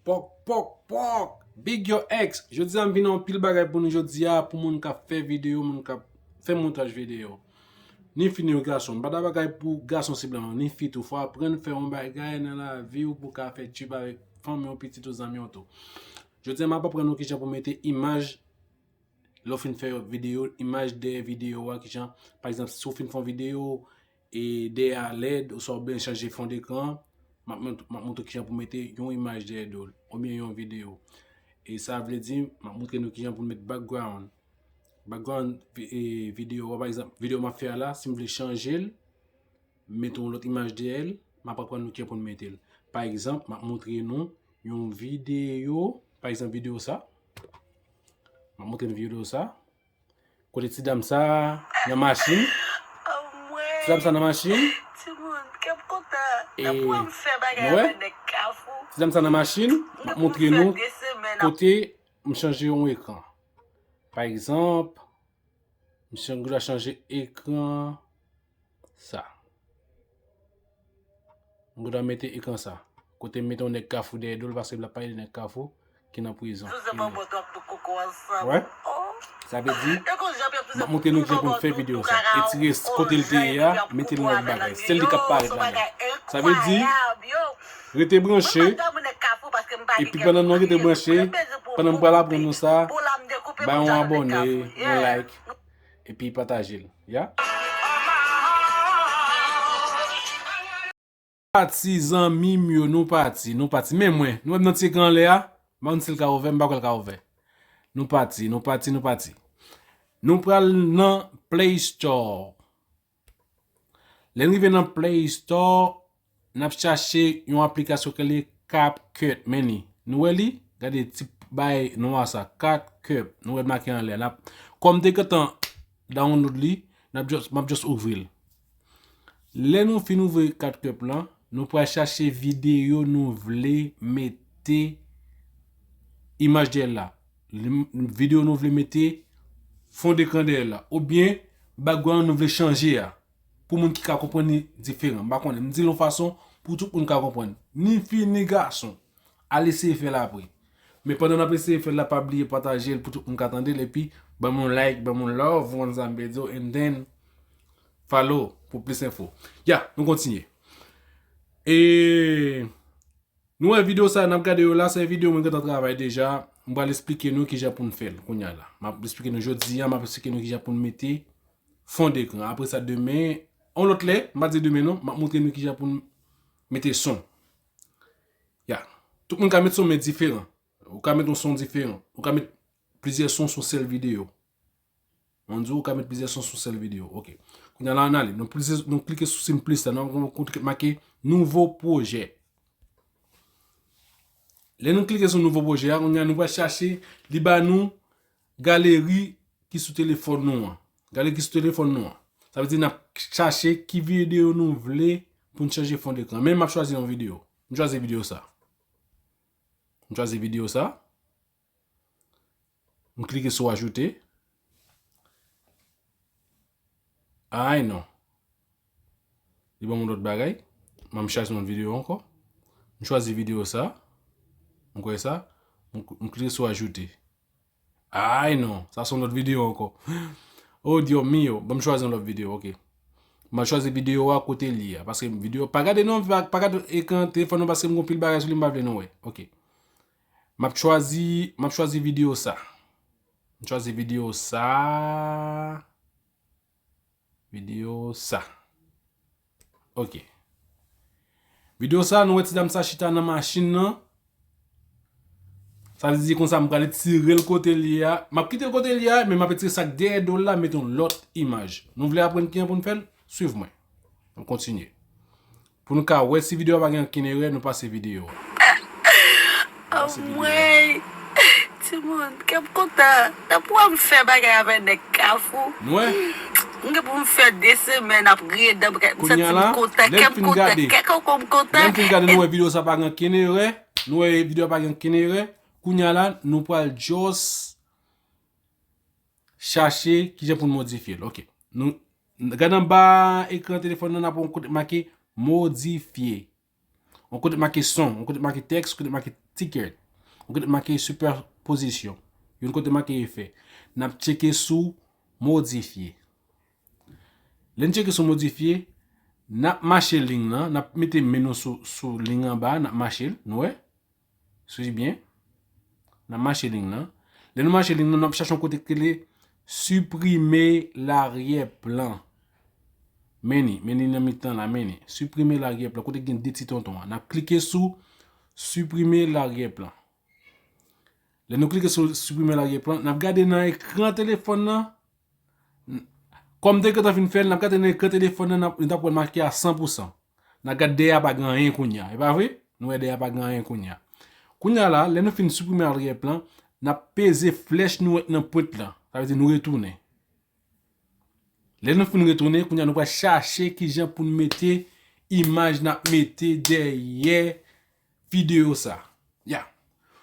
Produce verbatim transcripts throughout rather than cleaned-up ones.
Pòk, pòk, pòk! Big Yo X! Jodi a m vin ak yon pil bagay pou nou jodi a, pou moun k ap fè videyo, moun k ap fè montaj videyo. Ni fi ni gason. M pa ta bagay pou gason siblan, ni fi tou. Fò w aprann fè yon bagay nan lavi w pou w ka fè tchip avèk fanmi w, pitit ou, zanmi w tou. Jodi a m ap aprann nou kijan pou mete imaj lè w fin fè videyo, imaj dèyè videyo a, kijan, pa egzanp, si w fin fè yon videyo, e dèyè a lèd, oswa w bezwen chanje fon dekran, m ap mont-, m ap montre w kijan pou mete yon imaj dèyè do l, oubyen yon videyo. E sa vle di, m ap montre nou kijan pou n met background. Background vi-, e, videyo a, pa egzanp, videyo m ap fè a la, si m vle chanje l, mete yon lòt imaj dèyè l, m ap aprann nou kijan pou n mete l. Pa egzanp, m ap montre nou yon videyo, pa egzanp, videyo sa. M ap montre nou videyo sa. Kote ti dam sa nan machin. Ti dam sa nan machin. Timoun, kè m kontan. E, n ap wè m fè bagay nou wè? Avèk nèg Kafou. Ti dam sa nan machin, m ap montre nou kote m chanje yon ekran. Pa egzanp, m chan-, m chanje ekran sa. M ta mete ekran sa. Kote m mete yon nèg Kafou dèyè do l, paske l ap pale de nèg Kafou ki nan prizon. Wè? Sa vle di, m ap montre nou kijan pou n fè videyo sa. Etire kote l te ye a, mete l nan lòt bagay. Sèl li k ap parèt ladan. Sa vle di, rete branche. Epi pandan nou rete branche, pandan m pral aprann nou sa, bay yon abòne, yon like, epi pataje l. Ya? Pati, zanmi m yo, nou pati, nou pati. Men mwen, nou wè m nan ti ekran anlè a? M pa konn si l ka ouvè, m pa kwè l ka ouvè. Nou pati, nou pati, nou pati. Nou pral nan Play Store. Lè n rive nan Play Store, n ap chache yon aplikasyon ki rele CapCut. Men li. Nou wè li? Gade ti bay nwa sa, CapCut. Nou wè l make anlè. N ap, kòm te gentan download li, n ap just, m ap just ouvri l. Lè nou fin ouvri CapCut lan, nou pral chache videyo nou vle mete imaj dèyè l la. Li, videyo nou vle mete fon dekran dèyè l la. Oubyen background nou vle chanje a. Pou moun ki ka konprann li diferan. M pa konnen. M di l yon fason pou tout moun ka konprann. Ni fi, ni gason. Al eseye fè l apre. Men pandan n ap eseye fè l la, pa bliye pataje l pou tout moun ka tande l. Epi, ban m yon like, ban m yon love, ou konn sa m vle di w, and then follow pou plis enfo. Ya, nou kontinye. E nou wè videyo sa, n ap gade yo la, se videyo mwen gentan travay deja. M pral esplike nou kijan pou n fè l kounye a la. M ap esplike nou jodi a, m ap esplike nou kijan pou n mete fon dekran. Apre sa, demen, yon lòt lè, m pa di demen non, m ap montre nou kijan pou n mete son. Ya. Tout moun ka met son, men diferan. Ou ka met yon son diferan. Ou ka met plizyè son sou sèl videyo. Mwen di w, ou ka met plizyè son sou sèl videyo. Ok. Kounye a la, ann ale. Nou plizyè, nou klike sou simplist la. Nou, nou, nou make nouvo pwojè. Lè nou klike sou nouvo pwojè a, kounye a nou pral chache, li ba nou galeri ki sou telefòn nou an. Galeri ki sou telefòn nou an. Sa vle di n ap chache ki videyo nou vle pou n chanje fon dekran. Men m ap chwazi yon videyo. M chwazi videyo sa. M chwazi videyo sa. M klike sou ajoute. Ay non. Li ban m yon lòt bagay. M chwazi yon lòt videyo ankò. M chwazi videyo sa. M kwè sa. M, m klike sou ajoute. Ay non, sa se yon lòt videyo ankò. Oh, Dios mío. Ban m chwazi yon lòt videyo, ok. M a chwazi videyo a kote li a. Paske videyo, pa gade non, pa, pa gade ekran telefòn nou paske m gon pil bagay sou li, m pa vle nou wè. Ok. M ap chwazi, m ap chwazi videyo sa. M chwazi videyo sa. Videyo sa. Ok. Videyo sa, nou wè ti dam sa chita nan machin nan. Sa vle di konsa, m pral etire l kote li a. M ap kite l kote li a, men m ap etire sa k dèyè do l la, mete yon lòt imaj. Nou vle aprann kijan pou n fè l? Swiv mwen. Nou kontinye. Pou nou ka wè si videyo a pa gen ankenn erè, nou pase videyo a. Anmwey! Timoun, kè m kontan. Nan pou wè m fè bagay avè nèg Kafou. Nou wè? M gen pou m fè de semèn ap griye dan, m santi m kontan, kè m kontan, kè koko m kontan. Lè m fin gade, nou wè videyo sa pa gen ankenn erè. Nou wè videyo a pa gen ankenn erè. Kounye a la, nou pral just chache kijan pou n modifye l. Ok. Nou, gade anba ekran telefòn nan, n ap wè yon kote make modifye. Yon kote make son, yon kote make tèks, yon kote make ticket, yon kote make sipèpozisyon, yon kote make efè. N ap tcheke sou modifye. Lè n tcheke sou modifye, n ap mache liy lan, n ap mete men nou sou, sou liy anba, n ap mache l, nou wè? Swiv byen. N ap mache liy lan. Lè nou mache liy lan, n ap chache yon kote ki rele supprimer l'arrière-plan. Men li, men li nan mitan la, men li. Supprimer l'arrière-plan, kote gen de ti tonton an. N ap klike sou supprimer l'arrière-plan. Lè nou klike sou supprimer l'arrière-plan, n ap gade nan ekran telefòn nan. Kòm te gentan fin fè l, n ap gade nan ekran telefòn nan, n ap, nou t ap wè l make a san pou san. N ap gade dèyè a pa gen anyen kounye a. E pa vre? Nou wè dèyè a pa gen anyen kounye a. Kounye a la, lè nou fin supprimer l'arrière-plan, n ap peze flèch nou wè nan pwent lan. Sa vle di nou retounen. Lè nou fin retounen, kounye a nou pral chache kijan pou n mete imaj n ap mete dèyè videyo sa. Ya.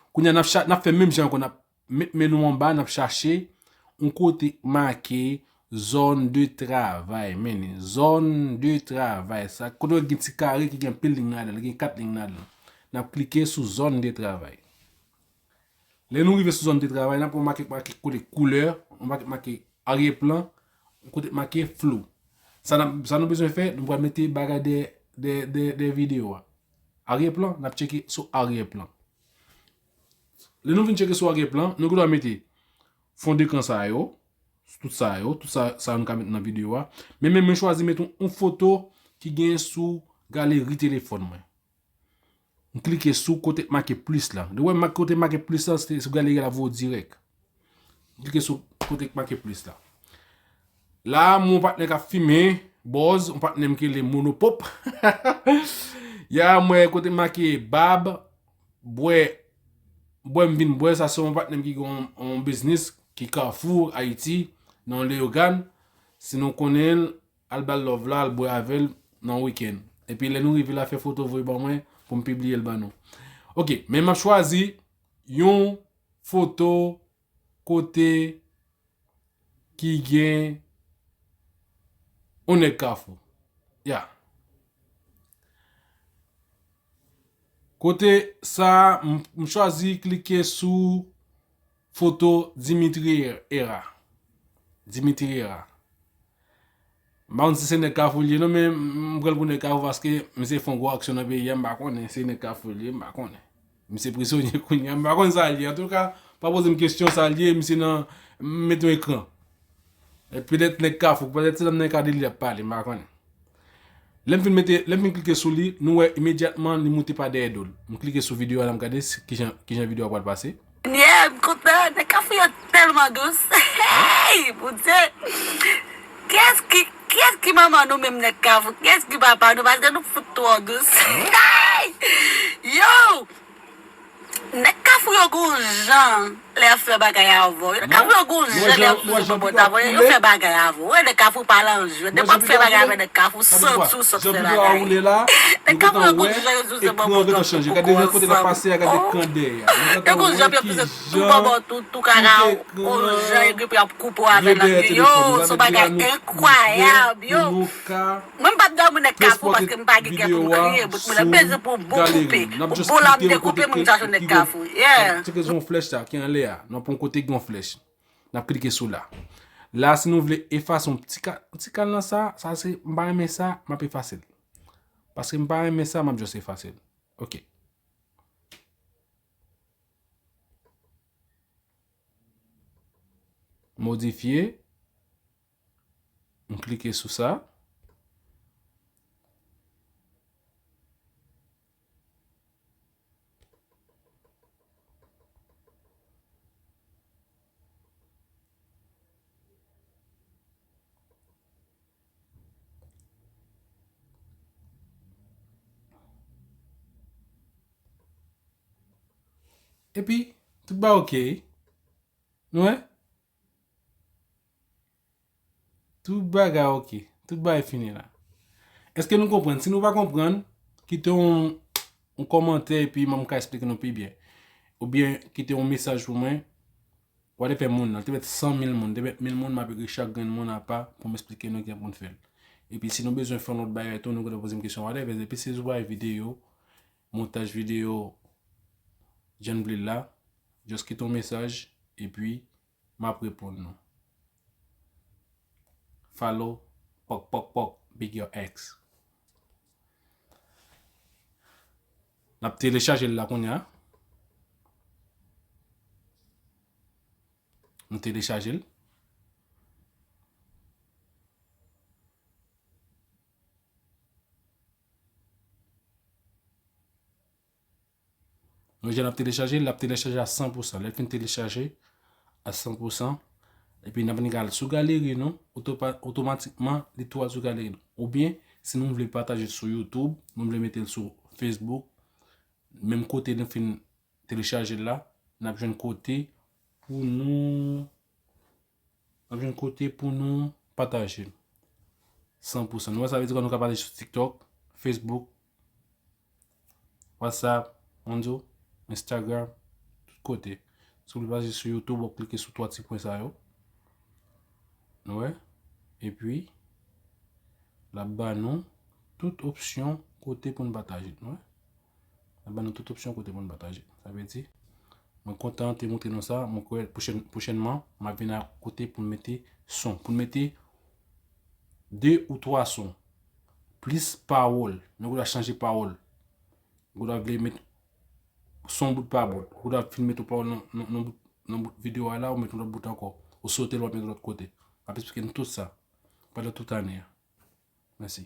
Kounye a n ap cha-, n ap fè menm jan ankò, n ap met men nou anba, n ap chache yon kote k make zòn de travay. Men li, zòn de travay. Sa, kote w gen ti kare ki gen anpil liy ladan l, gen kat liy ladan l. N ap klike sou zòn de travay. Lè nou rive sou zòn de travay, n ap wè make, make kote koulè, yon make, make aryè plan, yon kote make flou. Sa n ap, sa nou bezwen fè, nou pral mete bagay de, de, de, de videyo a. Aryè plan, n ap tcheke sou aryè plan. Lè nou fin tcheke sou aryè plan, nou gen dwa mete fon dekran sa yo, tout sa yo, tout sa, sa nou ka met nan videyo a. Men, men mwen chwazi met yon, yon foto ki gen sou galeri telefòn mwen. M klike sou kote k make plis la. Ou wè mak-, kote make plis la, se, se galeri a l ap voye w dirèk. M klike sou kote k make plis la. La, m wè yon patnè k ap fimen, bòz, yon patnè m ki rele Monopop. Ya, m wè kote make bab, bwè, bwè m vin bwè, sa se yon patnè m ki gen yon, yon biznis ki Kafou, Ayiti, nan Leyogàn. Si nou konnen l, al ba l love la, al bwè avè l nan wikenn. Epi lè nou rive la, fè foto voye ban mwen pou m pibliye l ban nou. Ok, men m ap chwazi yon foto kote ki gen yon nèg Kafou. Ya. Kote sa, m, m chwazi klike sou foto Dimitri Era. Dimitri Era. M pa konn si se nèg Kafou l ye non, men m, m pran l pou nèg Kafou paske misye fè yon gwo aksyon nan peyi a, m pa konnen si se nèg Kafou l ye, m pa konnen. Misye prizonye kounye a, m pa konn sa l ye. Antouka, pa poze m kesyon sa l ye, misye nan, m met yon ekran. E petèt nèg Kafou, petèt se nan nèg Kadeli l ap pale, m pa konnen. Lè m fin mete, lè m fin klike sou li, nou wè imedyatman li moute pa dèyè do l. M klike sou videyo a, la m gade si, kijan, kijan videyo a pral pase. Yeah, m kontan, nèg Kafou yo tèlman dous. Hey, Bondye! Kiyès ki, kiyès ki manman nou menm nèg Kafou? Kiyès ki papa nou? Paske nou fout twò dous. Hey! Yo! Nèg Kafou yo gon jan lè y ap fè bagay avè w. Nèg Kafou yo gon jan lè y ap sou bòt avè w, yo fè bagay avè w. Wè, nèg Kafou pa lan jwèt. Depi w ap fè bagay avè nèg Kafou, santi w sot fè bagay. Nèg Kafou yo gon jan yo sou bòt avè w, poko ansanm. Yo gon jan yo sou bòt avè w, tou bòbò, tou, tou kaka, gon jan yo gen pou y ap koupe w avè lang yo. Yo, se yon bagay enkwayab, yo. Mwen m p ap dòmi nèg Kafou paske m pa gen kè pou m kriye, bout mwen nan bezwen pou bon koupe. Pou bon la m dekoupe, mwen m chache nèg Kafou. Yeah. Tcheke sou yon flèch sa ki anlè a. Nan pon kote gen yon flèch. N ap klike sou la. La, si nou vle efase yon ti ka-, ti kal nan sa, sa se, m pa renmen sa, m ap efase l. Paske m pa renmen sa, m ap just efase l. Ok. Modifye. M klike sou sa. Epi, tout bagay ok. Nou wè? Tout bagay ok. Tout bagay fini la. Èske nou konprann? Si nou pa konprann, kite yon, yon kòmantè epi mwen m ka esplike nou pi byen. Oubyen kite yon mesaj pou mwen. Whatever moun nan. Te mèt san mil moun, te mèt mil moun, m ap ekri chak grenn moun apa pou m esplike nou kijan pou n fè l. Epi si nou bezwen fè yon lòt bagay tou, nou konn poze m kesyon whatever. Epi si nou wè videyo, montaj videyo jan n vle l la. Just kite yon mesaj, epi m ap reponn nou. Follow, pòk, pòk, pòk, big your ex. N ap telechaje l la kounye a. Nou telechaje l. Nou jan ap telechaje, l ap telechaje a san pou san. Lè l fin telechaje a san pou san, epi n ap vin al sou galeri nou, otopa-, otomatikman, li tou al sou galeri nou. Oubyen, si nou vle pataje l sou YouTube, nou vle mete l sou Facebook, menm kote nou fin telechaje l la, n ap jwenn kote pou nou, n ap jwenn kote pou nou pataje l. San pou san. Nou wè sa vle di kwa nou ka pataje sou TikTok, Facebook, WhatsApp, mwen di w, Instagram, tout kote. Si w vle pataje sou YouTube, w ap klike sou twa ti pwen sa yo. Nou wè? Epi, l ap ba nou tout opsyon kote pou n pataje l. Nou wè? L ap ba nou tout opsyon kote pou n pataje l. Sa vle di, mwen kontan te montre nou sa, mwen kwè pwochèn-, pwochènman, m ap vin ak kote pou n mete son. Pou n mete de ou twa son. Plis pawòl. Nou gendwa chanje pawòl. Ou gendwa vle met son bout pa bout. Ou gendwa fin met yon pawòl nan, nan, nan bout, nan bout videyo a la, ou met yon lòt bout ankò. Ou sote l, w ap met yon lòt kote. M ap esplike nou tout sa pandan tout ane a. Mèsi.